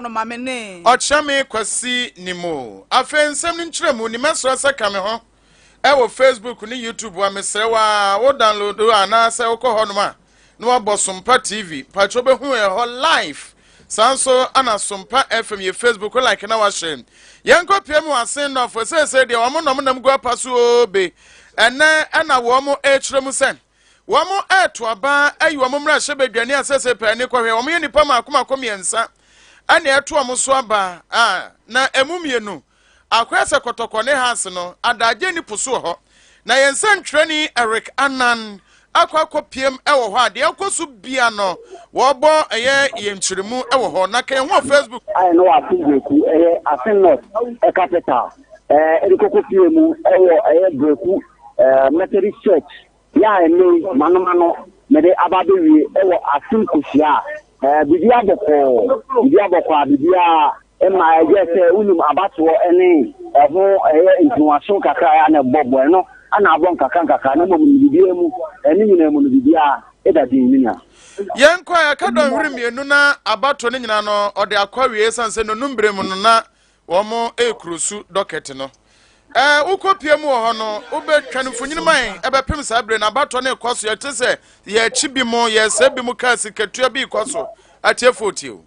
No ma me ne. Ɔkyerɛme Kwasi Nimo. Afei nsɛm no nkyerɛmu ni mɛsrɛ sɛ ka me ho ɛwɔ Facebook ne YouTube a mesrɛ wo a wo download anaasɛ wokɔ hɔnom a na wabɔ Sompa TV mpakyɛ wobɛhu ɛhɔ live saa nso ana Sompa FM yɛ Facebook like na wahyɛ yɛnkɔ pie mu asen nɔfo seesei deɛ wɔn nɔm nam gu apa so obe ɛnɛ ɛna wɔn ɛrekyerɛ mu sɛ Wɔreto aba ayi wɔn mmarahyɛbadwani a sɛsɛ pɛɛ ne kɔhwɛ. Wɔyɛ nnipa mmaako mmaako mmiɛnsa ɛna ɛto wɔn so aba a na emu mmienu akɔyɛ sɛ kɔtɔkɔ ne Hearts no adagye ni po so wɔ hɔ. Na yɛn nsɛntwerɛni Eric Annan akɔ akɔpiem wɔ hɔ a deɛ ɛkɔ so bia no wɔbɔ ɛyɛ yɛn nkyerɛmu wɔ hɔ na ka yɛn ho wɔ Facebook. Ayɛ na wɔ Asen Breku ɛyɛ Asen North capital ɛde kɔkɔ pie mu ɛwɔ ɛyɛ Breku Methodist Church Yɛ a ɛnnɛ yi manomano mede aba abɛwie wɔ asen kosua a, biribiara bɔkɔɔ, biribiara bɔkɔɔ a biribiara mma ɛyɛ sɛ wonim abatoɔ ne ɛho ɛyɛ ntiwaso kakra a na ɛbɔ bɔ ɛno ana abɔ nkakra nkakra na mmom no biribiara mu ɛne nyinaa mu no biribiara ɛda din me nua. Yɛnkɔ a ɛka dɔnhwere mmienu na abatoɔ no nyinaa no ɔde akɔ awie ɛsiane sɛ nonum bere mu no na Wɔrekorosu dɔkɛt no. Ɛɛ, wokɔpie mu wɔ hɔ no, wobɛtwa no mfonini ma yɛn. Ɛbɛpem saa bere no, abatɔ no rekɔ so. Yɛte sɛ yɛrekye bi mo, yɛresɛe bi mo kaa sikatua bi rekɔ so. Atiefoɔ tie o.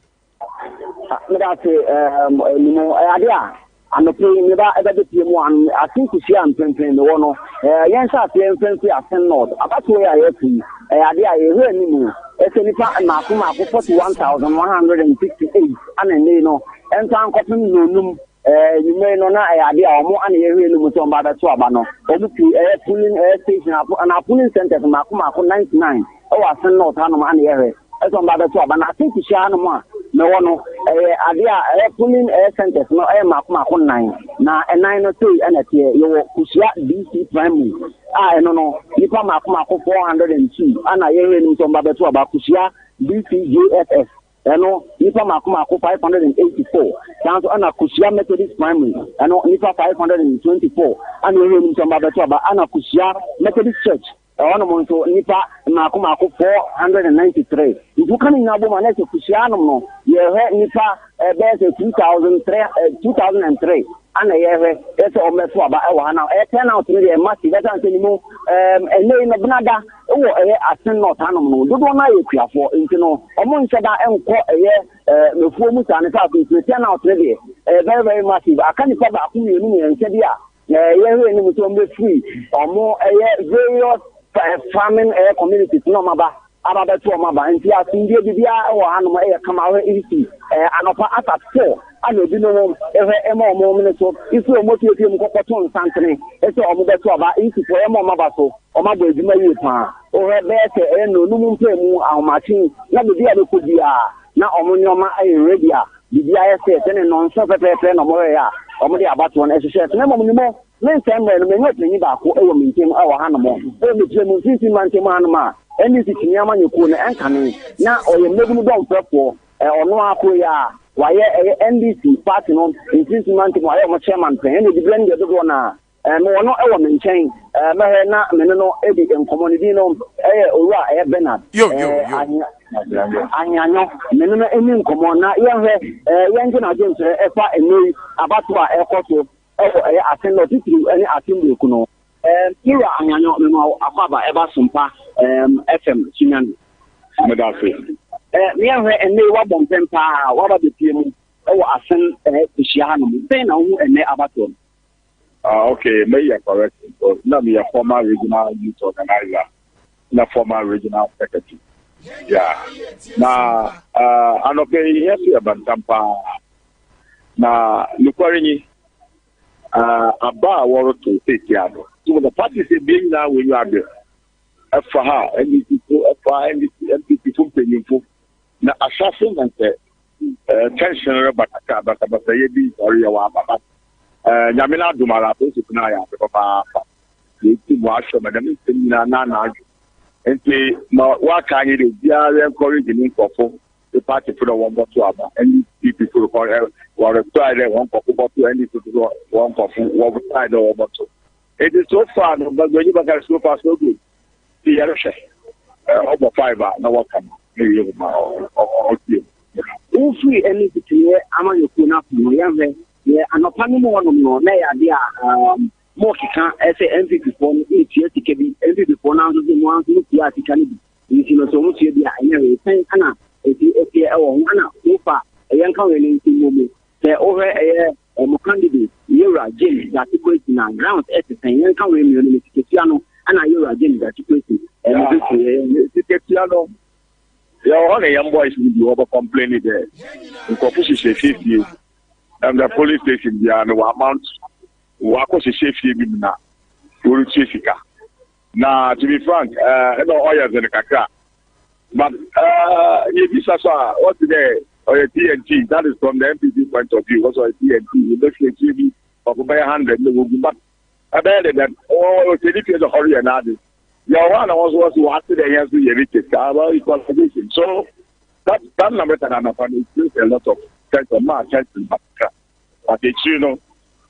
Meda ase nimu ɛyɛ ade a anɔpɛ yi meba ɛbɛbɛpie mu asen kusia mprempren mewɔ no yɛn nhyɛ aseɛ mfɛmfiri asen north abatoɔ yi a yɛto yi ɛyɛ ade a yɛhwɛ anim ɛsɛ nipa mmaako mmaako 41,168 ana nnɛ yi no Ɛnsan nkɔpem nnɔnnum anwummere no, na ɛyɛ adeɛ a wɔn ana yɛhwɛ anim sɛ wɔn ba bɛto aba no. Wɔn pii ɛyɛ polling ɛyɛ station anaa polling centers mmaako mmaako 99 ɛwɔ Asen North hanom ana yɛhwɛ ɛsɛ wɔn ba bɛto aba no. Asen Kuhyia hanom a mɛwɔ no ɛyɛ adeɛ a ɛyɛ polling ɛyɛ centers no ɛyɛ mmaako mmaako nnan na ɛnan no sei ɛna ɛteɛ. Yɛwɔ Kuhyia DC Primary a ɛno no nipa mmaako mmaako 402 ana yɛhwɛ anim sɛ wɔn ba bɛto aba. Kuhyia DC JSS Ɛno, nnipa mmaako mmaako 584. Saa nso ɛna Kosua Methodist Primary, ɛno nnipa 524 ana ɛhwɛ anim sɛ wɔba abɛto aba. Ɛna Kosua Methodist Church, ɛhɔnom nso nnipa mmaako mmaako 493. Nti woka ne nyinaa bom a, na ɛsɛ Kosua anom no, yɛhwɛ nnipa ɛbɛyɛ sɛ 2003, 2003 ana yɛhwɛ sɛ wɔbɛto aba ɛwɔ ha. Na ɛyɛ turnout no deɛ massive, ɛsiane sɛ ne mu ɛnɛ yi no benada Wɔ ɛyɛ Asin North hanom no, dodoɔ no ara yɛ akuafoɔ, nti no wɔn nhyɛ da nkɔ ɛyɛ mfuo mu saa ne saa so, nti no turn out no deɛ ɛyɛ very very massive. Aka nipa baako mmienu mmiɛnsa bi a yɛhwɛ anim sɛ wɔn bɛfiri wɔn ɛyɛ various farming ɛyɛ communities na wɔn aba aba bɛto wɔn aba. Nti asomdue biribiara wɔ hanom ɛyɛ kama. Wohwɛ EC anɔpa asat 4 ana ebinom hwɛ ma wɔn mene so firi wɔn afiefie mu kɔkɔto nsantene sɛ wɔn bɛto aba. EC foɔ yɛma wɔn aba so. Wɔabɔ adwuma yie paa. Wohwɛ bɛyɛ sɛ ɛyɛ nnɔnnum mpaemu ahomakye na baabi a bɛkɔ biara na wɔn nneɛma ayɛ ready a biribiara ayɛ set ne nnɔnson pɛpɛɛpɛ na wɔyɛeɛ a wɔde abatoɔ no hyehyɛɛ so. Na mmom ne mu me nsɛm mmerɛ no manya ɔpanyin baako wɔ me ntam wɔ hanom wɔ mekyerɛ mu mfimfini mantam hanom a NDC kyiniiɛ amanyɔkuo no ɛnkane na ɔyɛ mmabunu dɔmfrɛfoɔ ɔno ara koro yi a wayɛ ɛyɛ NDC party no mfimfini mantam wayɛ wɔn chairman pɛn ɛna diberɛ no deɛ dodoɔ no ara Mewɔ no wɔ me nkyɛn. Mɛhwɛ na me ne no adi nkɔmmɔ. Ne din no yɛ Owura ɛyɛ Bernard Ahianyɔ. Me ne no nni nkɔmmɔ na yɛnhwɛ, yɛngye n'adwenkyerɛ ɛfa nnɛ yi abatoɔ a ɛrekɔ so wɔ ɛyɛ Asen North titiriw ne Asen Bereku no. Me wura Ahianyɔ, mema wo akwaaba ɛba Sompa FM Sunyani. Meda ase. Yɛnhwɛ nnɛ yi woabɔ mpɛn paa, woaba bepue mu wɔ Asen kuhyia hanom. Sɛn na wohu ɛnnɛ abatoɔ no? Ah, okay, meyɛ correct because na meyɛ former regional youth organizer na former regional secretary. Yeah. Na uh, anɔpɛ yi yɛ so yɛ bantam paa. Na nokware nyi uh, aba a wɔroto seesia no. So the parties ebien nyinaa wɔ enyi aber. Ɛfa ha NDC fo, ɛfa NDC NPP fo mpanyimfo. Na ahyɛase na nkyɛ tension reba kakra, basabasayɛ bi ɔreyɛ wɔ aba but Nyame n'adom ara apolisifo no ayɛ ade papaapa. Yɛatu mu ahwɛ ma dɛm nsɛm nyinaa na anadwo. Nti ma wɔaka nye dɛ obiara encourage ne nkorɔfo, ne partyfo dɛ wɔmbɔto aba, NPP fo wɔretrae dɛ hɔn nkorɔfo bɔto, NDC fo hɔn nkorɔfo wɔretrae dɛ wɔbɔto. Nti so far no, Bagwanyi bɛka dɛ so far so good. Nti yɛrohwɛ, ɔbɔ five a na wɔka no na yehu ma ɔtsie mu. Wofiri ɛne titiriɛ amanyɔkuo no afa no, yɛnhwɛ yɛ anɔpa no mu hɔnom no, na ɛyɛ adeɛ a mokeka sɛ NPP foɔ no retua sika bi, NPP foɔ no nso sɛ mo nso motua sika no bi, nti no sɛ wɔn tua bi a ɛnyɛ hwee. Sɛn ana ɛsi ɛteɛ ɛwɔ ho, ana wofa ɛyɛ nka wei no nso mmɔ mu sɛ wohwɛ ɛyɛ mo candidate Yewura James Gyakye Kwesi na grounds ɛte sɛn, yɛnka wei mmienu no, sikatua no ana Yewura James Gyakye Kwesi ɛno bɛtumi. Sikatua no yɛwɔ hɔ na yɛn boys no bi wɔbɛ complain dɛ nkurɔfo hyehyɛ fiefie ɛm police station biara no wɔ amount wakɔ hyehyɛ fie bi mu na wɔretua sika. Na to be frank, ɛna ɔyɛ dzen kakra. But yɛbisa so a, wɔte dɛ ɔyɛ TNT, that is from the NPP point of view, wɔsɛ ɔyɛ TNT, yɛbɛfi akyire bi, ɔfo bɛyɛ 100 na wɔgu, but ɛbɛyɛ de dɛn, ɔsɛ ne fie sɛ ɔreyɛ n'ade. Yɛwɔ hɔ a na wɔn nso wɔse wɔate dɛ yɛn nso yɛrekyɛ sika, about equalization. So that number kan anapa no, it creates a lot of tension, ma tension kakra. But akyiri no,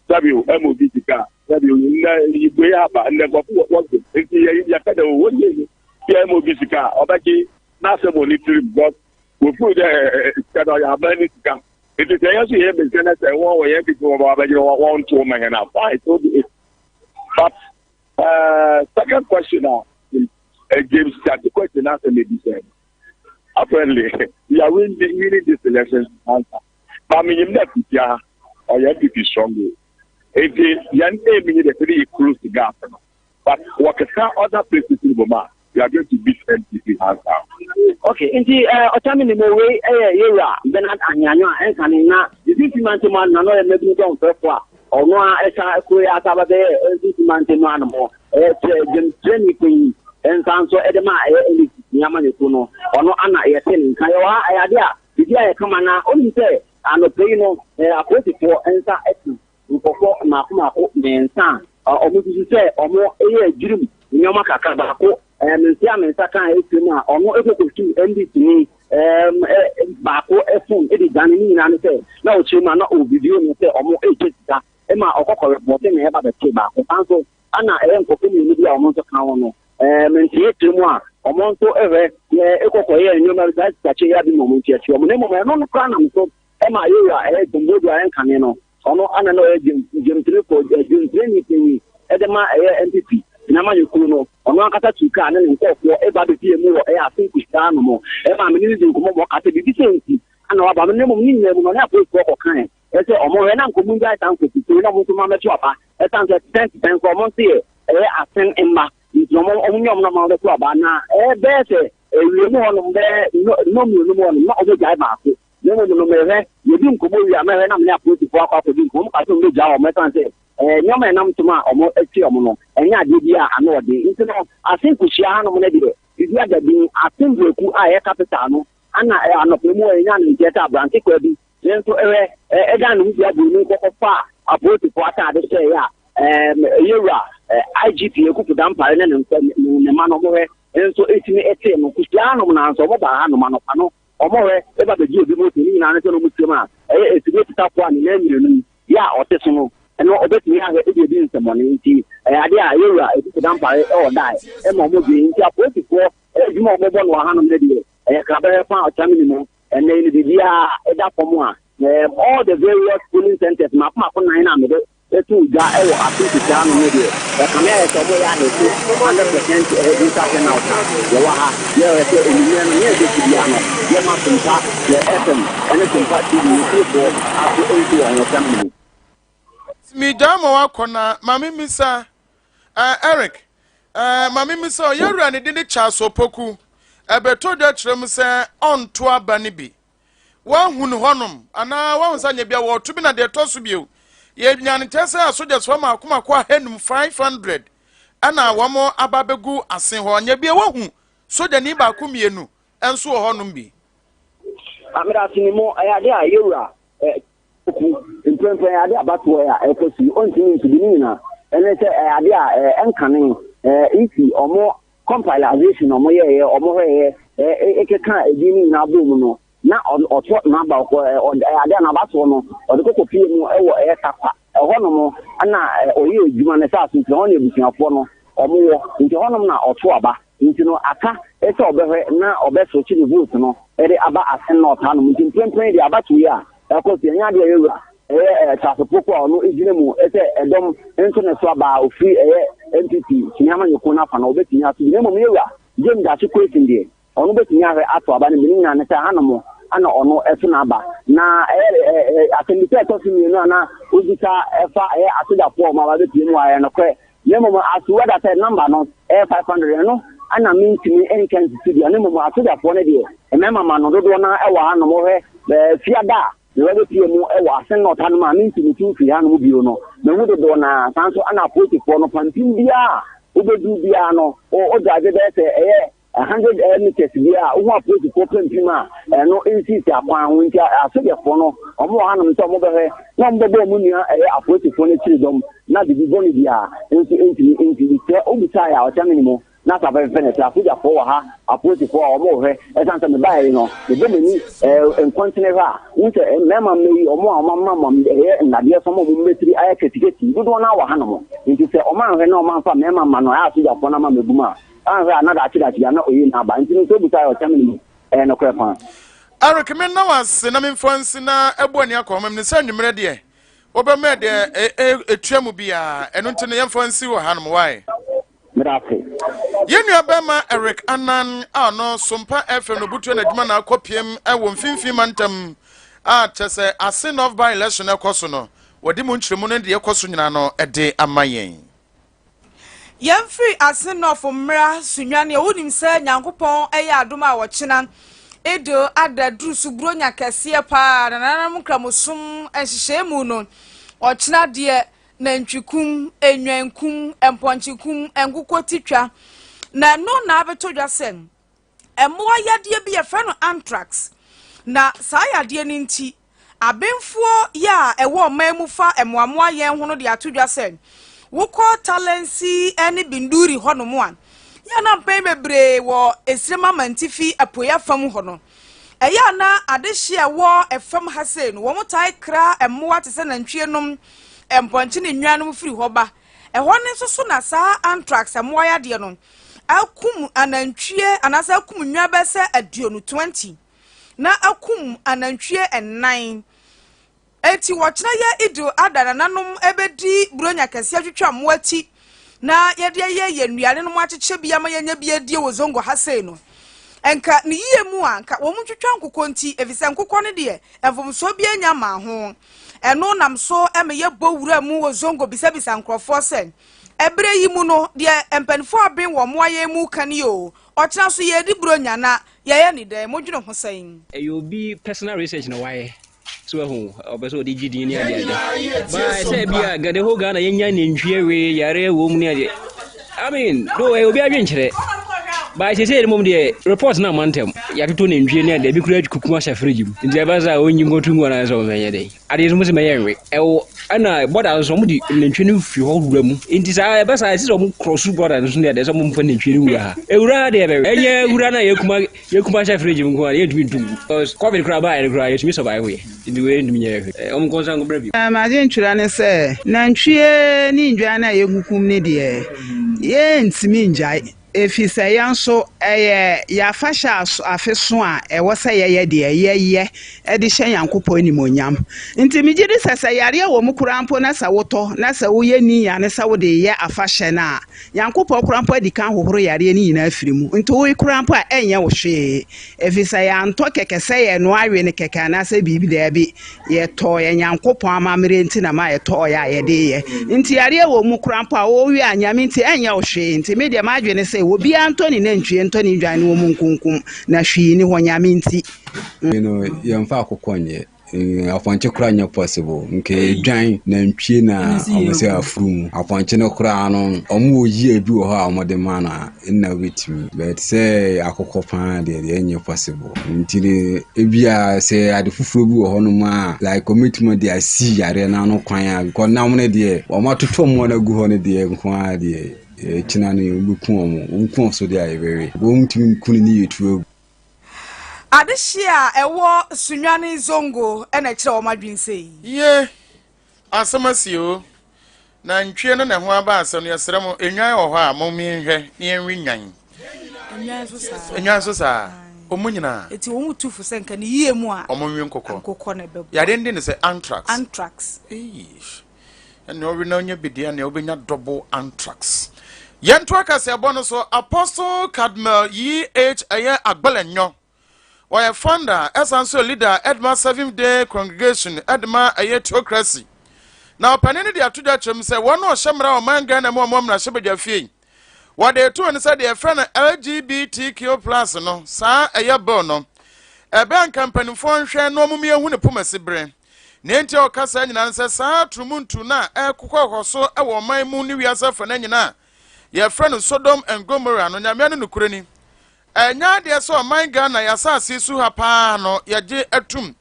sɛbi o, ɛma obi sika a, sɛbi o, nnɛ yibue aba, nnɛ nkurɔfo wɔ wɔdze, nti yɛ yɛka dɛ o, wɔnyɛ yi, yɛ ɛma obi sika a, ɔbɛgye n'asɛm wɔ ne tirim, because wofuu dɛ sika no ɔyɛ aban ne sika. Nti sɛ yɛn nso yɛyɛ sika na sɛ wɔn wɔ yɛn pipi wɔn abɛgye wɔn wɔn nto ma yɛn a, fine, so be it. But second question a, James Gyakye question asɛm ebi sɛ, apparently we are winning, winning this election answer. But menyim dɛ Kutia ɔyɛ NPP stronghold. Ntsi hɛn aim nye dɛ yɛpɛ dɛ yɛ close the gap no. But wɔkeka other places no bɔ mu a, we are going to beat NPP hands down. Okay, nti ɔkyɛ me nim wei ɛyɛ yɛwura Bernard Ahianyo a ɛnkane na mfimfini mantam ano na na ɔyɛ mmabunu dɔmfrɛfo a ɔno a ɛsa kuro yi asa ba bɛyɛ mfimfini mantam ano mo ɛyɛ kyerɛ dwamtirani panyin nsa nso ɛde ma ɛyɛ NDC ne amanyɔkuo no ɔno ana yɛte ne nka yɛwɔ ha ɛyɛ ade a biribi ayɛ kama na onim sɛ anɔpa yi no apolisifoɔ nsa atu nkurɔfoɔ mmaako mmaako mmiɛnsa a wɔn susu sɛ wɔn yɛ adwirim nneɛma kakra. Baako me nsa a me nsa kan efiri mu a ɔno ekɔkɔtu NDC ni baako fon de dwane ne nyinaa ne sɛ na ɔkyerɛ mu a na ɔvideo no sɛ wɔn rekyɛ sika ma ɔkɔkɔ repɔte na ɛba bɛte baako. San so ana ɛyɛ nkurɔfoɔ mmienu bi a wɔn nso ka ho no menteetere mu a wɔn nso hwɛ ekɔkɔyɛ nneɛma bi saa sikakye yɛ bi ma wɔn nti akyi wɔn na mmom ɛno no koraa nam so ɛma yɛwura ɛyɛ gyambodu a ɛnkane no ɔno ana na ɔyɛ gyamtire kɔ gyamtire ni panyin ɛde ma ɛyɛ NPP n'ama yɛ kuo no ɔno ankasa tu kaa ne ne nkɔɔfoɔ ɛba bɛpie mu wɔ ɛyɛ asen kusia no mo ɛma me ne ne di nkɔmmɔ ma ɔka sɛ biribi sɛ nti ana waba no na mmom ne nyinaa mu no ɔne apolisifoɔ kɔkae ɛsɛ ɔmo hwɛ na nkɔmmɔ ngyae saa nkɔsisi na ɔmo nso ma mɛto aba ɛsan sɛ tetɛn tetɛn kɔ ɔmo nso yɛ ɛyɛ asen mma nti ɔmo ɔmo nyɛ ɔmo na ɔmo bɛto aba na ɛyɛ bɛyɛ sɛ ewie mu hɔnom bɛyɛ nnɔ mmienu mu hɔnom na ɔmo gyae baako na mmom no mehwɛ yɛdi nkɔmmɔ wie a mɛhwɛ na mene apolisifoɔ akɔ akɔdi nkɔmmɔ ɔmo ka sɛ ɔmo bɛgyaa ɔmo ɛsan sɛ ɛɛ nneɛma ɛnam tom a ɔmo akyi ɔmo no ɛnyɛ adeɛ bi a ano ɔden nti no asen kuhyia hanom no deɛ biribi ada din asen breku a ɛyɛ capital no ana anɔpɛ mu a ɛnya ne nteɛ sɛ aberante kwa bi ne nso ɛhwɛ ɛdan ne ho dua buroni kɔkɔfa apolisifoɔ ataade hyɛeɛ a yɛwura IGP Akuffo Dampare ne ne nsa ne ma no ɔmo hwɛ nso etumi ɛtee no kusia hanom na nso ɔmo baa hanom anɔpa no ɔmo hwɛ ɛba bɛgye obi moto ne nyinaa ne sɛ na ɔmo tuam a ɛyɛ efidie tetafoɔ a ne nan mmienu yi yɛ a ɔte so no ɛno ɔbɛtumi ahwɛ ɛde edi nsɛmɔne nti ɛyɛ adeɛ a yɛwura Akuffo Dampare ɛwɔ dae ɛma ɔmo dwe nti apolisifoɔ adwuma a ɔmo bɔ no wɔ hanom no deɛ ɛyɛ krabɛhwɛ fa ɔkyame ne mu ɛnɛ yi no biribiara ɛda fam a all the various polling centers mako mako nan na mede etu dwa ɛwɔ afe nketewa no no deɛ ɛkame ayɛ sɛ ɔmo yɛ ahɛte 100% voter turnout a yɛwɔ ha yɛwɔ sɛ enumere no nyɛ ɛbɛsi bia no yɛma Sompa yɛ FM ɛne Sompa TV yɛtiefoɔ aso nsi wɔn ho sɛm no mu. Megyaa ma wakɔ na maame misa Eric maame misa ɔyɛwura ne de ne Charles Opoku ɛbɛtɔ dwa kyerɛ mu sɛ ɔnto aba no bi wahu no hɔnom anaa wahu sɛ anyɛ bia wɔto bi na deɛ ɛtɔ so bio yɛnya ne nkyɛn sɛ asogyasoɔ mako mako ahanum 500 ɛna wɔn aba bɛgu ase hɔ anyɛ bia wahu sogyani baako mmienu nso wɔ hɔnom bi. Ameda ase ne mu ɛyɛ ade a yɛwura oku mprempren ɛyɛ ade abatoɔ a ɛkɔ so yi ɔntumi nso bi ne nyinaa ɛne sɛ ɛyɛ ade a ɛnkane esi ɔmo compilation ɔmo yɛɛyɛ ɔmo hwɛɛyɛ ɛkeka edin ne nyinaa bɔ mu no na ɔtɔ n'aba ɔkɔ ɛyɛ ade a n'abatoɔ no ɔde kɔkɔ pie mu ɛwɔ ɛyɛ Takwa ɛhɔ nom ɛna ɔyɛ adwuma no sɛ asomfo hɔ ne abusuafoɔ no ɔmo wɔ nti hɔnom na ɔto aba nti no aka ɛsɛ ɔbɛhwɛ na ɔbɛsokye ne vote no. de aba Asen North hanom. Nti mprempren deɛ abatoɔ yi a ɛkɔ so yi, ɛnyɛ adeɛ a yɛwura ɛyɛ Charles Opoku a ɔno gyina mu sɛ ɛdɔm nto ne so aba a ɔfiri ɛyɛ NPP Kyini amanyɔkuo no afa no ɔbɛtumi aso bi na mmom yɛwura James Gyakye Quayson deɛ ɔno bɛtumi ahwɛ ato aba no bi ne nyinaa ne sɛ hanom ana ɔno ɛto n'aba na ɛyɛ asɛmmisa ɛtɔ so mmienu a na wobisa ɛfa ɛyɛ asogyafoɔ a wɔn aba bɛpie mu a ɛyɛ nokorɛ Na mmom aso wɛda sɛ nɔmba no yɛ 500 ɛno na mentumi nka nsisi dua na mmom asogyafoɔ no deɛ mmarima ma no dodoɔ no ara wɔ hanom wohwɛ fiada a meba bɛpie mu wɔ Asen North hanom a mentumi tu mfiri hanom bio no mahu dodoɔ no ara saa nso ana apolisifoɔ no pampim biara a wobɛduru biara no wo drive bɛyɛ sɛ ɛyɛ 100 meters bi a wohu apolisifoɔ pampim a ɛno nsisi akwan ho nti asogyafoɔ no wɔn wɔ hanom sɛ wɔbɛhwɛ na wɔbɛbɔ wɔn nua ɛyɛ apolisifoɔ no akyiri dɔm na biribi bɔne biara nso ntumi mfi sɛ wobisaeɛ a ɔkyɛ mene mu na saa fɛfɛfɛ na ɛsɛ asogyafoɔ wɔ ha apolisifoɔ a wɔn hwɛ ɛsan sɛ mebaeɛ yi no mebɔ m'ani ɛɛ nkɔntene hwɛ a wohu sɛ mmarima mma yi wɔn a wɔn ama ɛyɛ nnadeɛ so wɔn mmatiri ayɛ ketekete dodoɔ no ara wɔ hanom nti sɛ wɔn anhwɛ na wɔn amfa mmarima mma no ɛyɛ asogyafoɔ no ama mɛgu mu a Anhwɛ a na daakye daakye bi a na oyi na aba. Nti no sɛ obisa a ɔkyɛ me no mu. Ɛyɛ nokorɛ paa. Eric me nna wo ase na memfa nsi na ɛbɔ ani akɔ hɔ menim sɛ anwummerɛ deɛ wobɛma deɛ ɛtua mu biara ɛno nti no yɛmfa nsi wɔ hanom wae. Meda ase. Yɛn nua bɛrima Eric Anan a ɔno Sompa FM no butuo n'adwuma na akɔ piem wɔ mfimfini mantam a kyɛ sɛ ase North by election ɛkɔ so no wɔde mu nkyerɛmu no deɛ ɛkɔ so nyinaa no de ama yɛn. Yɛmfiri ase nɔfo mmra Sunyani. Wonim sɛ Nyankopɔn yɛ adom a ɔkyena Idil Adha duru so Buronya kɛseɛ paa na nananom Nkramosom nhyehyɛɛ mu no ɔkyena deɛ nantwikum, nnwankum, mpɔnkyekum, nkokɔ titwa na ɛno na abɛtɔ dwa sɛ mmoa yadeɛ bi yɛfrɛ no anthrax na saa yadeɛ no nti abenfoɔ yɛ a ɛwɔ ɔman mu fa mmoamoa yɛn ho no de ato dwa sɛ wokɔ Talensi ne Binduri hɔnom a yɛ na mpɛn bebree wɔ Esirem amantifi apueɛ fam hɔ no ɛyɛ a na adehye a ɛwɔ ɛfam ha sei no wɔn tae kra mmoa te sɛ nantwie nom mpɔnkye ne nnwan nom firi hɔ ba ɛhɔ no nso so na saa anthrax mmoa yadeɛ no akum anantwie anaasɛ akum nnwan bɛyɛ sɛ aduonu 20 na akum anantwie nnan. Enti wɔkyena yɛ Idil Adha nananom bɛdi Buronya kɛseɛ atwitwa mmoa ti na yɛde ayɛ yɛn nnuane no mu akyekyɛ bi ama yɛanya bi adie wɔ Zongo ha sei no. Nka ne yie mu a nka wɔn ntwitwa nkokɔ nti efisɛ nkokɔ no deɛ mfomsoɔ bi anya maa ho. Ɛno nam so ma yɛbɔ wura mu wɔ Zongo bisabisa nkurɔfoɔ sɛ Ɛberɛ yi mu no, deɛ mpaninfoɔ aben wɔ mmoa yɛn mu ka nie o, ɔkyena nso yɛredi Buronya na yɛyɛ ne dɛn? Modwene ho sɛn? Ɛyɛ obi personal research na wayɛ. So wahu, ɔpɛ sɛ ɔde gye din ne adeade. Ba sɛ bi a the whole Ghana yɛnya nantwie we yare wɔ mu ne adeɛ. I mean, though ɛyɛ obi adwenkyerɛ. Ba sɛ sɛ mmom deɛ report na ama ntɛm. Yɛatoto nantwie ne adeɛ bi kura kuku ahyɛ fridge mu. Nti ɛba sɛ ɔnyi nkɔto mu anaasɛ ɔmɛnyɛ dɛn. Adeɛ nso mo sɛ mɛyɛ nwe. Ɛwɔ ɛna bɔda nso wɔn de nantwie no firi hɔ wura mu. Nti saa ɛbɛ saa ɛsɛ sɛ wɔn krɔso bɔda nso deɛ ɛsɛ wɔn mfa nantwie no wura ha. Ewura ha deɛ bɛwe. Ɛnyɛ wura na yɛkuma yɛkuma hyɛ fridge mu nko ara yɛntumi ntu ngu. Because covid koraa baa yɛ no koraa yɛtumi survive yɛ. Nti wei ntumi nyɛ hwee. Wɔn nkɔ nsa nkɔbrɛ bio. M'adwenkyerɛ ne sɛ, nantwie ne nnwan no a yɛkukum no deɛ, yɛntumi nnyae. Efisɛ yɛn nso, ɛyɛ yɛn afahyɛ a afe so a ɛwɔ sɛ yɛyɛ deɛ yɛyɛ de hyɛ Nyankopɔn animuonyam. Nti megye di sɛ, sɛ yareɛ wɔ mu koraa mpo na sɛ wotɔ na sɛ woyɛ niya ne sɛ wode reyɛ afahyɛ no a, Nyankopɔn koraa mpo adi kan ahohoro yareɛ no nyinaa afiri mu. Nti wowe koraa mpo a, ɛnyɛ wo hwee. Efisɛ yɛantɔ kɛkɛ sɛ yɛrenoa awe no kɛkɛ anaasɛ biribi, daabi. Yɛtɔɔ yɛn Nyankopɔn amammerɛ nti na ma yɛtɔɔeɛ a yɛde yɛ. Nti yareɛ wɔ mu koraa mpo a wowie a Nyame nti ɛnyɛ wo hwee. Nti me deɛ m'adwene ne sɛ obiara ntɔ ne nantwie ntɔ ne dwan ne wɔn nkunkum na hwee nni hɔ Nyame nti. Me no yɛmfa akokɔ nyɛ apɔnkye koraa nyɛ possible nka edwan nantwie na ɔmo sɛ afurum apɔnkye no koraa no ɔmo wɔ yie bi wɔ hɔ a ɔmo de ma no a nna wobɛtumi but sɛ akokɔ paa deɛ deɛ ɛnyɛ possible nti no ebia sɛ ade foforɔ bi wɔ hɔnom a like wɔbɛtumi de asi yareɛ no ano kwan a because nam no deɛ wɔn atotɔ mmoa no agu hɔ no deɛ nko ara deɛ ɛkyina no wɔbɛku wɔn wɔn ku wɔn so deɛ a yɛbɛwe wɔn ntumi nku no ne yɛtu agu. Adehye a ɛwɔ Sunyani Zongo na ɛkyerɛ wɔn adwene sei. Ye, asɛm asi o. Nantwie no na ɛho aba asɛm no yɛsrɛ mo nnwan wɔ hɔ a mo menhwɛ na yɛnwe nnwan. Nnwan nso saa. Nnwan nso saa. Wɔn nyinaa. Eti wɔn tu fo sɛ nka ne yie mu a. Wɔn nwe nkokɔ. Nkokɔ na ɛbɛboa. Yadeɛ no din ne sɛ anthrax. Anthrax. Eish. Ɛnea ɔwe na ɔnya bi deɛ ɛnea wobɛnya double anthrax. Yɛntoa kaseɛbɔ no so, Apostle Cadmel EH ɛyɛ Agbelenyo. Ɔyɛ founder ɛsan nso yɛ leader ɛdema Seventh Day Congregation ɛdema ɛyɛ Theocracy. Na ɔpanin no de ato dwa kyerɛ mu sɛ wɔn a ɔhyɛ mmara wɔ ɔman Ghana mu a wɔn mmarahyɛbadwa fie yi wɔde reto no sɛ deɛ yɛfrɛ no LGBTQ plus no saa ɛyɛ bill no ɛbɛn nka mpanimfoɔ nhwɛ na wɔn mmienu ne pomasi bere. Nea enti a ɔka saa nyinaa ne sɛ saa toromntu no a ɛrekokɔ so wɔ ɔman mu ne wiase afanan nyinaa a yɛfrɛ no Sodom and Gomorrah no, Nyame ano nokorɛ ni. Ɛnyɛ adeɛ sɛ ɔman Ghana yɛ asase so ha paa no yɛgye atum.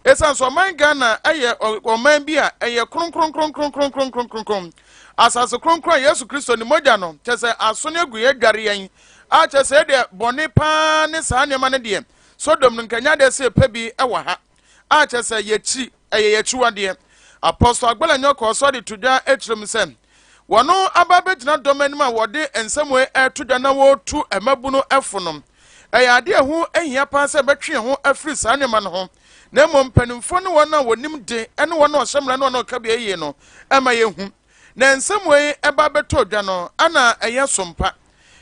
Ɛsiane sɛ ɔman Ghana yɛ ɔman bi a ɛyɛ kronkronkronkronkronkronkronkron. Asase kronkron a Yesu Kristo ne mogya no kyɛ sɛ aso ne agu yɛ adware yɛn a kyɛ sɛ ɛdeɛ bɔne paa ne saa nneɛma no deɛ Sodom no nka ɛnyɛ adeɛ sɛ yɛpɛ bi wɔ ha. a kyerɛ sɛ yɛkyi, ɛyɛ yɛn akyiwadeɛ. Apostle Agbelanyo kɔɔ so de to dwa kyerɛ mu sɛ, wɔn aba abɛgyina dɔm anim a wɔde nsɛm wei reto dwa na wɔretu mmabunu fo no, ɛyɛ adeɛ a ɛho hia paa sɛ yɛbɛtwe yɛn ho afiri saa nneɛma no ho, na mmom mpanimfoɔ ne wɔn a wɔnim de ne wɔn a wɔhyɛ mmara ne wɔn a wɔka bia yie no ma yɛhu. Na nsɛm wei ba bɛtɔ dwa no, ana ɛyɛ sompa?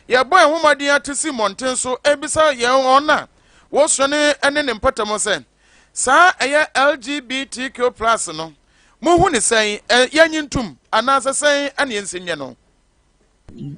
Yɛbɔ yɛn ho mmɔden ate si mmɔnten so rebisa yɛn wɔn a Wosua no ne ne mpɔtam sɛ, Saa ɛyɛ LGBTQ plus no, muhu no sɛn? Yɛnnye ntom anaasɛ sɛn na yensi nyɛ no?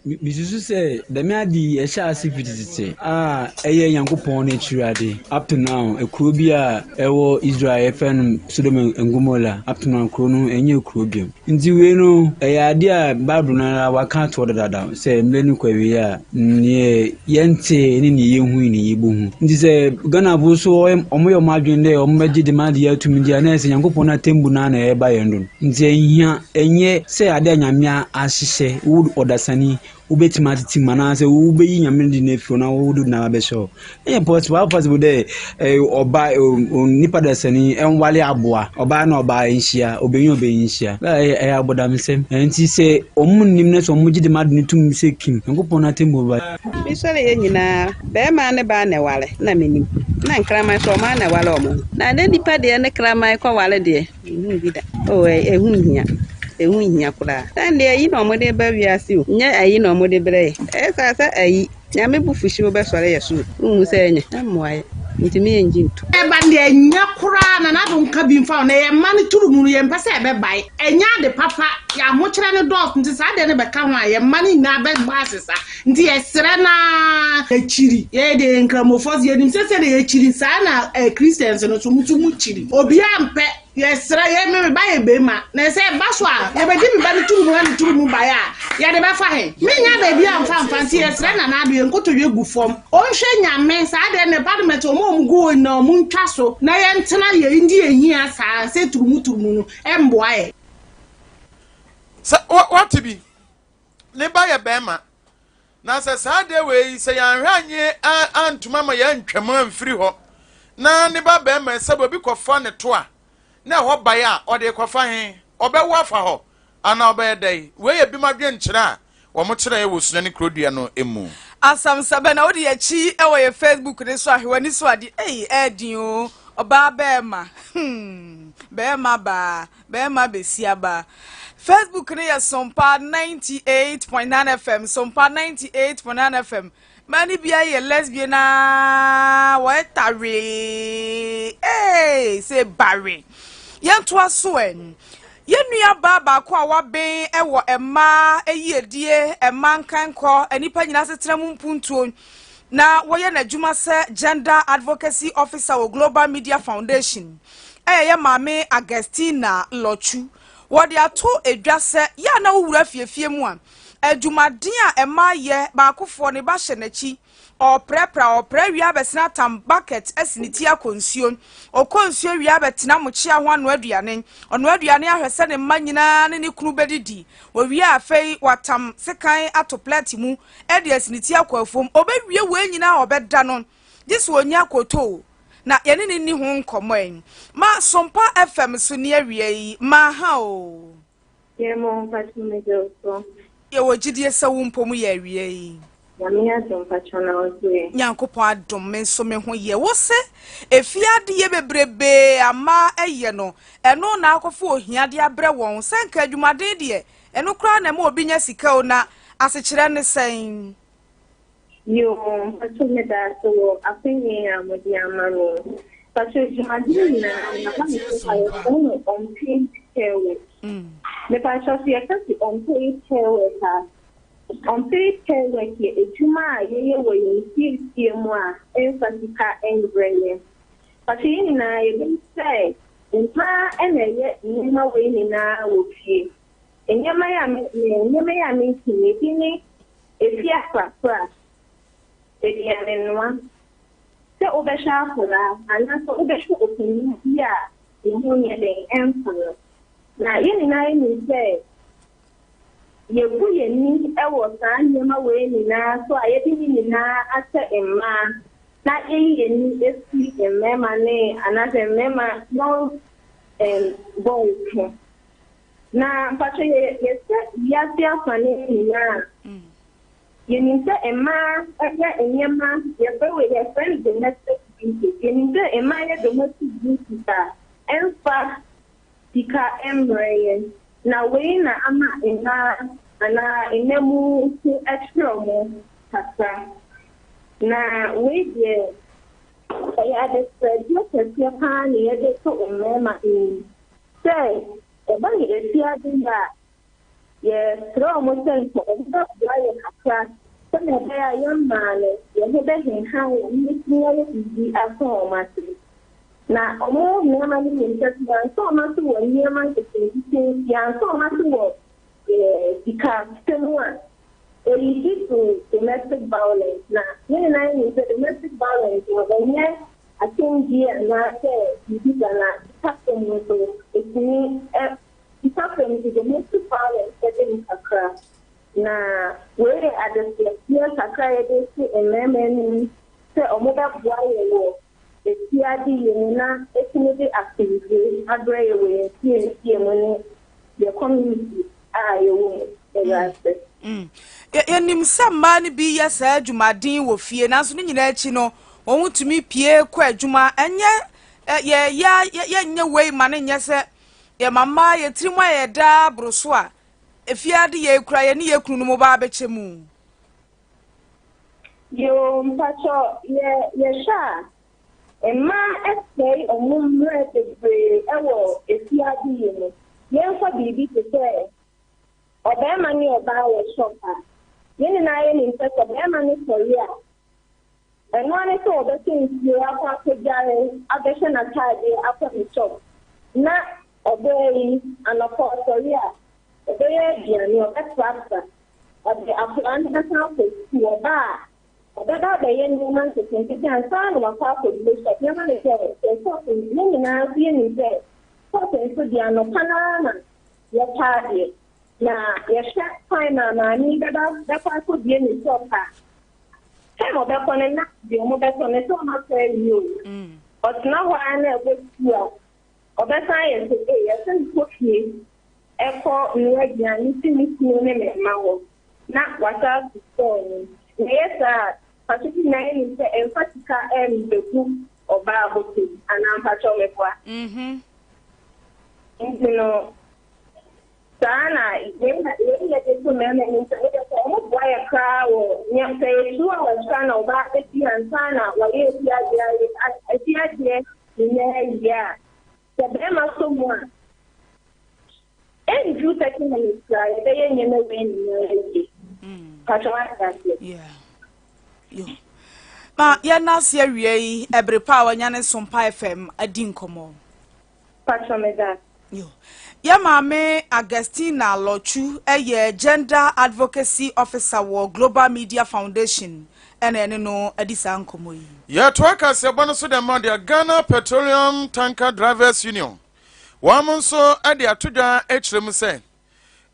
Misusu sɛ dɛm ade yi ɛhyɛ ase fiti tete a ɛyɛ Nyankopɔn n'akyirade up to now. Kuro bi a ɛwɔ Israel yɛfrɛ no Sodom and Gomorrah up to now kuro no ɛnyɛ kuro biom. Nti wei no ɛyɛ ade a Bible no ara waka ato hɔ dadaada sɛ mmerɛ no kɔ awieɛ a neɛ yɛntee ne neɛ yɛnhui ne yɛbɛhu. Nti sɛ Ghanafoɔ nso wɔyɛ wɔn adwene dɛ wɔbɛgye dɛm ade yi atum deɛ a na ɛyɛ sɛ Nyankopɔn n'atemmu no ara na ɛreba yɛn do no. Nti ɛnhia, ɛnyɛ sɛ ade a Nyame ahyehyɛ wo ɔdasani wobɛtumi atete mu anaasɛ wobɛyi Nyame de no afiri hɔ na wode no abɛhyɛ hɔ. Ɛyɛ possible, how possible dɛ ɔba nipa dasani ɛnwale aboa, ɔbaa na ɔbaa nhyia, ɔbɛnyin ɔbɛnyin nhyia. Ɛyɛ ɛyɛ abɔdamsɛm. Nti sɛ wɔn nnim na sɛ wɔn gye dɛm ade no tum sɛ kim, Nyankopɔn n'atemmu bɛba. Me sɔre yɛ nyinaa bɛɛma ne baa na ɛware na me nim na nkraman nso ɔmaa na ɛware ɔmo ho na ne nipa deɛ ne kraman kɔ ware deɛ Menhuu bi da. Oh, ɛho nhia. Ɛho nhia koraa. Sɛ deɛ ayi na wɔde ba wiase o, nyɛ ayi na wɔde brɛ yɛ. Ɛyɛ saa sɛ ayi, Nyame bo fuhyew bɛsɔre yɛ so o. Wonhu sɛ ɛnyɛ. Ɛmmoa yɛ. Ntumi yɛngye ntu. Ɛba no deɛ ɛnyɛ koraa na n'ado nka bi mfa ho na yɛn mma no turu mu no yɛmpɛ sɛ ɛbɛbae. Ɛnyɛ ade papa. Yɛn ahokyerɛ no dɔɔso nti saa adeɛ no bɛka ho a yɛn mma no nyinaa bɛbɔ asesa. Nti yɛsrɛ no ara. Yɛkyiri. Yɛyɛ deɛ yɛ Nkramofoɔ so yɛnim sɛ sɛdeɛ yɛkyiri saa na eh, Christians no so mo nso mo kyiri. Obiara mpɛ. Yɛsrɛ yɛ me me ba yɛ bɛrima na sɛ ɛba so a yɛbɛgye me ba no turu mu na ne turu mu baeɛ a yɛde bɛfa he? Menya baabi a mfa mfa nti yɛsrɛ Nana Addo yɛn nkotodwe gu fam ɔnhwɛ Nyame saa deɛ ne parliament wɔn a wɔn gu hɔ nyinaa wɔn ntwa so na yɛntena yɛ ndi yɛn hia saa sɛ turumu turumu no ɛmboa yɛ. Sɛ wate bi ne ba yɛ bɛrima na sɛ saa adeɛ wei sɛ yɛanhwɛ anye antoma ma yɛantwam amfiri hɔ na ne ba bɛrima sɛ obi kɔfa ne to a na ɛhɔ bae a ɔde kɔfa he ɔbɛwo afa hɔ anaa ɔbɛyɛ dɛn wei yɛ bim adwenkyerɛ a wɔn kyerɛɛ wɔ Sunyani kurodua no mu. Asɛm sɛ bɛ na wode yɛkyi wɔ yɛ Facebook ne so ahwɛ w'ani so ade ei ɛɛden o ɔbaa bɛɛma hmm bɛɛma baa Bɛɛma besia ba. Facebook no yɛ Sompa 98.9 FM, Sompa 98.9 FM. Mmaa no bi ayɛ lesbian aa wɔyɛ tawee ee sɛ bawe. Yɛntoa so ɛ. Yɛn nua baa baako a waben wɔ mmaa yiedie, mmaa nkankɔ, nnipa nyinaa asetena mu mpuntuo na wɔyɛ n'adwuma sɛ Gender Advocacy Officer wɔ Global Media Foundation. ɛyɛ Maame Augustina Lɔtsu. Wɔde ato dwa sɛ, yɛ a na wowura fiefie mu a, adwumaden a mmaa yɛ, baakofoɔ ne ba hyɛ n'akyi, ɔreprapra, ɔrepra wie abɛsene atam bucket asi ne ti akɔ nsuo, ɔkɔ nsuo wie abɛtena mokyea ho anoa aduane, ɔnoa aduane ahwɛ sɛ ne mma nyinaa ne ne kunu bɛdidi, ɔwie a afei watam sekan ato plɛte mu de asi ne ti akɔ afuom, ɔbɛwie wei nyinaa a ɔbɛda no, gye sɛ ɔnya kotoo. Na yɛne no nni ho nkɔmmɔ ɛ. Ma Sompa FM so ni awia yi, ma ha o. Yɛ mo mpakyɛ me gye wo so. Yɛwɔ gyidie sɛ wo mpo mo yɛ awia yi. Nyame adom mpakyɛw na wo nso ɛ? Nyankopɔn adom me nso me ho yɛ. Wo se efie adeyɛ bebrebee a mmaa yɛ no ɛno na akɔfa ohia de abrɛ wɔn. Sɛ nka adwumaden deɛ ɛno koraa na ɛma obi nya sika o na asekyerɛ ne sɛn? Yoo mpakyɛw medaase wɔ akwanya yi a mode ama me yi. Mpakyɛw dwumadie nyinaa no maba me so a yɛfrɛ no unpaid care work. Mepakyɛw sɛ yɛka se unpaid care work a, Unpaid care work yɛ adwuma a yɛyɛ wɔ yɛn fie fie mu a ɛmfa sika mbrɛ yɛn. Pakyɛ yɛn nyinaa yɛnim sɛ mmaa na ɛyɛ nneɛma wei nyinaa wɔ fie. Nneɛma yi a me nneɛma yi a meka yi ebi ne efie aprapra, aduane noa, sɛ wobɛhwɛ akwadaa anaasɛ wobɛhwɛ ɔpanin bi a ne ho nyɛ den ɛmfa no. Na yɛn nyinaa yɛnim sɛ Yɛbu yɛn ani wɔ saa nneɛma wei nyinaa so a yɛde ne nyinaa ahyɛ mmaa na yɛyi yɛn ani firi mmarima ne anaasɛ mmarima young um, boys ho. Na mpakyɛ yɛ yɛsɛ wiase afa ne nyinaa a yɛnim sɛ mmaa yɛ nneɛma yɛfrɛ wei yɛfrɛ no domestic duties. Yɛnim sɛ mmaa yɛ domestic duties a ɛmfa sika mmrɛ yɛn, na wei na ama mmaa anaa nna mu ho kyerɛ wɔn kakra. Na wei deɛ ɛyɛ adesrɛdeɛ kɛseɛ pa ara na yɛde to mmarima anim sɛ ɛba ne afiade yɛ a, yɛsrɛ wɔn sɛ nka wɔbɛboa yɛn kakra sɛdeɛ ɛbɛyɛ a yɛn mmaa no yɛn ho bɛhenhan wɔn na yɛatumi ayɛ biribi asɔ wɔn ase. Na wɔn mmarima no nim sɛ sɛ yɛansɔ wɔn ase wɔ nneɛma nketenkete, yɛansɔ wɔn ase wɔ sikasɛm mu a, ɛlidi to domestic violence. Na yɛn nyinaa yɛnim sɛ domestic violence no, ɛnyɛ asɛmdie anaasɛ biribi da, na sikasɛm nso, ɛtumi sika fam nso, domestic violence bɛda mu kakra. Na wei yɛ adesrɛdeɛ kakra a yɛde reto mmarima anim sɛ wɔbɛboa yɛn wɔ efie adeyɛ mu na ɛtumi de asomdwoe abrɛ yɛn wɔ yɛn fie fie mu ne yɛn community a yɛwɔ mu. Yɛda ase. Mm. Yɛnim sɛ mmaa no bi yɛ saa adwumaden wɔ fie, nanso ne nyinaa akyi no, wɔn tumi pie kɔ adwuma. Ɛnyɛ yɛ yɛ yɛnyɛ wei ma no nyɛ sɛ yɛma mmaa yɛ tirim ayɛ daa boro so a, efie ade yɛ kura yɛne yɛ kunu no mu ba abɛkyɛ mu. Yoo mpakyɛ yɛ yɛhwɛ a mmaa sɛe ɔmo mmerɛ bebree wɔ efie adeyɛ mu. Yɛnfa biribi te sɛ ɔbarima ne ɔbaa wɔ shop a, yɛn nyinaa yɛnim sɛ sɛ barima no sɔre a, ɛno ara ne sɛ ɔbɛtɔ nsuo akɔ akɔdware abɛhyɛ n'ataadeɛ akɔ ne shop. Na ɔbaa yi anɔpa ɔsɔre a, ɔbɛyɛ aduane, ɔbɛprapra, Ɔde akwadaa no bɛsan akɔ sukuu. Ɔba a, ɔbɛba abɛyɛ nneɛma nketenkete ansa na wakɔ akɔbue shop. Nneɛma no sɛ, sɛ shop no, yɛn nyinaa nso yɛnim sɛ shop nso deɛ anɔpa no ara na yɛtɔ adeɛ. Na yɛhwɛ time a maame yi bɛba bɛkɔ akɔbue ne shop a, time a ɔbɛkɔ no na deɛ wɔbɛtɔ no sɛ wɔatɔ awie o. Ɔtena hɔ ara na ɛbɔ sukuu a, ɔbɛsan ayɛ sɛ, ei, ɛsɛ mekɔ fie kɔ noa aduane si me kunu ne me mma hɔ na wasan ato store no mu. Na ɛyɛ saa a, mpakyɛw yɛn nyinaa yɛnim sɛ ɛmfa sika mmɛgu ɔbaa bɔtɔ mu anaa mpakyɛw meboa? Nti no saa na wei na wei na yɛde to mmarima anim sɛ wode sɛ wɔn boa yɛ koraa wɔ nea sɛ yɛ 2 hours koraa na ɔbaa bɛdi ansa na wayɛ efie adeɛ ayɛ efie adeɛ nyinaa awie a Sɛ bɛrima sɔ mu a, ɛnduru 30 minutes koraa yɛbɛyɛ nneɛma wei nyinaa awie. Patro wate aseɛ? Yeah. Yo. Ma yɛn ase awie yi ɛbere pa a wanya ne Sompa FM adi nkɔmmɔ. Patro meda. Yo. Yɛ maame Augustina Lɔtwu yɛ Gender Advocacy Officer wɔ Global Media Foundation ɛna ɛne no adi saa nkɔmmɔ yi. Yɛtoa kaseɛbɔ no so dɛ ma deɛ Ghana Petroleum Tanker Drivers Union wɔn nso de ato dwa kyerɛ mu sɛ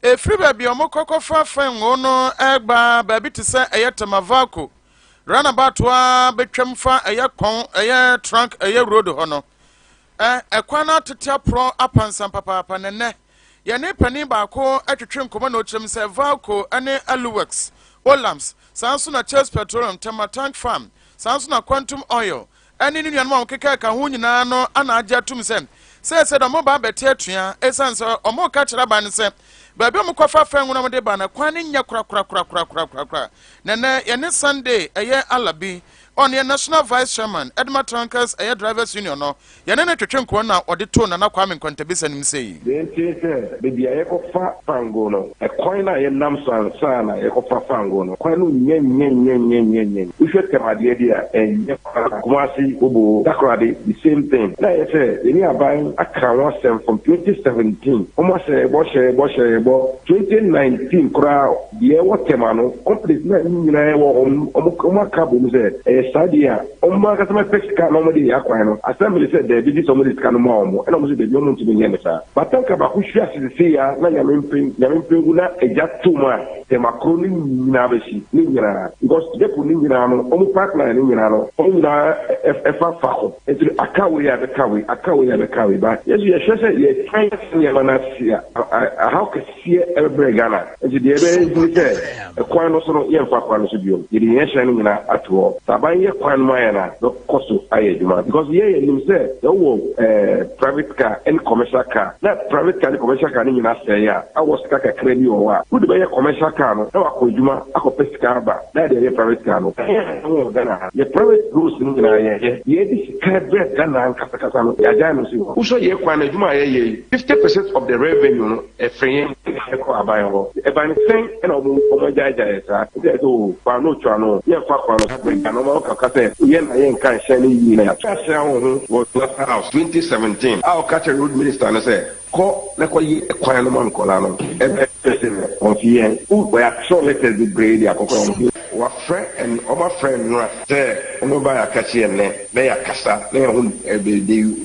ɛfiri baabi a wɔkɔ kɔfa fɛngo no ba baabi te sɛ ɛyɛ Tema Valco runabout a bɛtwam fa ɛyɛ kɔn ɛyɛ trunk ɛyɛ road hɔ no ɛkwan no atete aporɔ apansam papaapa na nnɛ yɛne panin baako twetwe nkɔmmɔ na ɔkyerɛ mu sɛ Valco ne Aluworks. Olams, saa nso na Chase Petroleum, Tema Tank Farm, saa nso na Quantum Oil ne ne nuanom a wɔkeka ka ho nyinaa no ana agye atom sɛ seesei de wɔba abɛte atua esiane sɛ wɔreka kyerɛ aban no sɛ baabi a wɔkɔfa fɛn nwoma de ba no kwan no nyɛ korakorakorakorakorakora. Na ɛnɛ yɛne Sunday ɛyɛ Alabi, ɔno yɛ National Vice Chairman ɛde Tankers ɛyɛ Drivers Union no, yɛne no twetwe nkɔmmɔ na ɔde too Nana Kwame Nkwantabisa no mu sei. Deɛ nti ne sɛ, baabi a yɛkɔfa fango no, ɛkwan no a yɛnam so ansa na yɛkɔfa fango no, kwan no nyɛ nyɛnyɛnyɛnyɛnyɛ. Wohwɛ Tɛm adeɛ deɛ a, ɛnyɛ koraa. Kumasi, Obo, Takoradi, the same thing. Na ɛyɛ sɛ yɛne aban aka ho asɛm from 2017. Wɔn ahyɛ yɛbɔ, hyɛ yɛbɔ, hyɛ yɛbɔ. 2019 koraa, deɛ ɛwɔ Tɛm no, companies na ne nyinaa ɛwɔ hɔ no, wɔn aka abom sɛ ɛyɛ saa deɛ a, wɔn ankasa bɛpɛ sika na wɔn de yɛ akwan no. Assembly sɛ daabi, gye sɛ wɔn de sika no ma wɔn, ɛna wɔn sɛ daabi, wɔn ntumi nyɛ ne saa. But tanker baako hwi ase sese ya na Nyame mpe Nyame mpe ngu na egya to mu a, Tɛmakoro ne nyinaa bɛhyi ne nyinaa, because depot ne nyinaa no, wɔn pipeline ne nyinaa no, wɔn nyinaa ɛfa faako. Nti aka wei a bɛka wei, aka wei a bɛka wei ba yɛso yɛhwɛ sɛ yɛtwɛn nneɛma no ase a, ahaw kɛseɛ ɛbɛbrɛ Ghana. Nti deɛ ɛbɛyɛ ne sɛ ɛkwan no so no, yɛmfa kwan no so biom. Yɛde yɛn hyɛn no nyinaa ato hɔ sɛ aban yɛ kwan no ma yɛn a, bɛkɔ so ayɛ adwuma, because yɛn yɛ nim sɛ yɛwɔ private car ɛne commercial car, na private car ne commercial car no nyinaa sɛe a, awɔ sika kakra bi wɔ hɔ a wode bɛyɛ commercial car no na wakɔ adwuma akɔpɛ sika aba na yɛde ɛyɛ private car no. Ɛyɛ wɔ Ghana ha, yɛ private roads no nyinaa, yɛyɛ yɛde sika brɛ Ghana nkasakasa no, yɛagyae no si hɔ. Wosɔ yɛ kwan no adwuma a yɛyɛ yi, 50% of the revenue no ɛfiri yɛn ɛkɔ aban hɔ. Ɛban sɛn ɛna ɔmo agyaagyaa yɛ saa? Nti ɛsɛ o kwan no otwa no, yɛmfa kwan no brɛ Ghana. Ɔmo kaka sɛ yɛn na yɛnka nhyɛn no yie na yɛato ahyɛ wo ho wɔ Laughter House 2017 a ɔka kyerɛ road minister no sɛ kɔ na kɔyɛ kwan no ma nkɔla no, ɛbɛ sɛ ɔmfi yɛn wɔyɛatwerɛ letters bebree de akɔkɔ ɔmfi. Wafrɛ ɛn ɔmo afrɛ nnora sɛ ɔmo ba yɛaka kye ɛnnɛ na yɛakasa na yɛho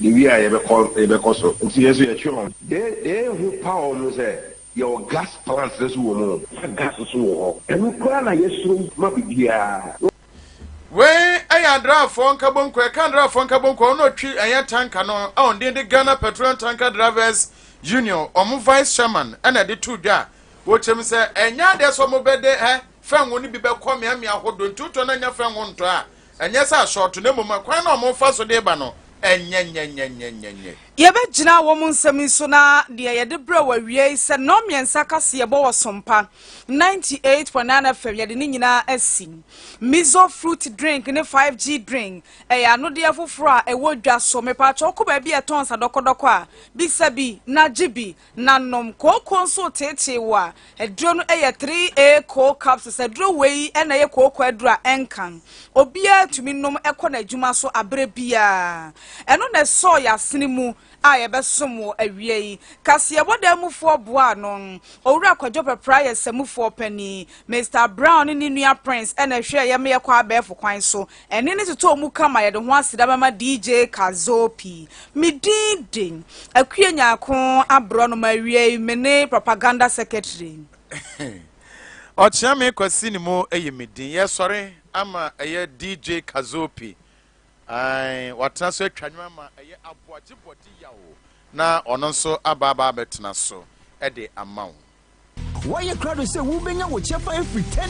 de wi a yɛbɛkɔ so. Nti yɛn nso yɛtwe wɔn deɛ yɛhu pa wɔ mu sɛ yɛwɔ gas plant nso wɔ mu, gas nso wɔ hɔ. Ɛno koraa na yɛsoro ma biribiara. Wei ɛyɛ adraafoɔ nkabonko. Ɛka adraafoɔ nkabonko, ɔno ɔtwi ɛyɛ tanker no a ɔde de Ghana Petroleum Tanker Drivers Union, ɔmo vice chairman, ɛna ɛde to dwa a wɔkyɛm sɛ ɛnyɛ adeɛ sɛ ɔmo bɛde ɛ fɛnwo no bi bɛkɔ mmeammea ahodoɔ. Nti wotɔ no anya fɛnwo ntɔ a, ɛnyɛ sɛ asɔɔto, na mmom kwan na ɔmo fa so de ba no ɛnyɛ nyɛ nyɛ nyɛ nyɛ nyɛ. Yɛbɛgyina wɔn nsɛm yi so na deɛ yɛde brɛ wɔ awie yi sɛ nnɔn 3 kaseɛbɔ wɔ Sompa 98.9 FM, yɛde ne nyinaa asi. Mizo fruit drink ne 5G drink ɛyɛ anodeɛ foforɔ a ɛwɔ dwa so. Mepaakyɛ, wokɔ baabi a ɛtɔn nsa dɔkɔdɔkɔ a, bisa bi na gye bi na nom. Kooko nso teetee wo a, aduro no yɛ 3A coal capsules. Aduro wei ɛna ɛyɛ kooko aduro a ɛnkan obiara tumi nom ɛkɔ n'adwuma so aberɛ biara. Ɛno na ɛsɔɔ yɛ asene mu a yɛbɛsom wɔ awia yi. Kaseɛbɔ dan mufoɔ boa no, Owura Kwadwo Pɛpra yɛ sɛmufoɔ panin, Mr Brown ne ne nua Prince ɛna ɛhwɛ yɛ meyɛ kɔ abɛɛfo kwan so ɛne ne totɔ mu kama. Yɛde ho aseda bɛma DJ Kazopi. Me din de Akue Nyaako aborɔ no ma awia yi, me ne propaganda secretary. Ɔkyea me Kwasi ne mu ɛyɛ me din. Yɛsɔre ama ɛyɛ DJ Kazopi. Ai, watena so atwa nnwom ama ɛyɛ aboagye bɔde yaw na ɔno nso aba abɛtena so ɛde ama wo. Wɔyɛ krado sɛ wobɛnya wo kyɛfa afiri 10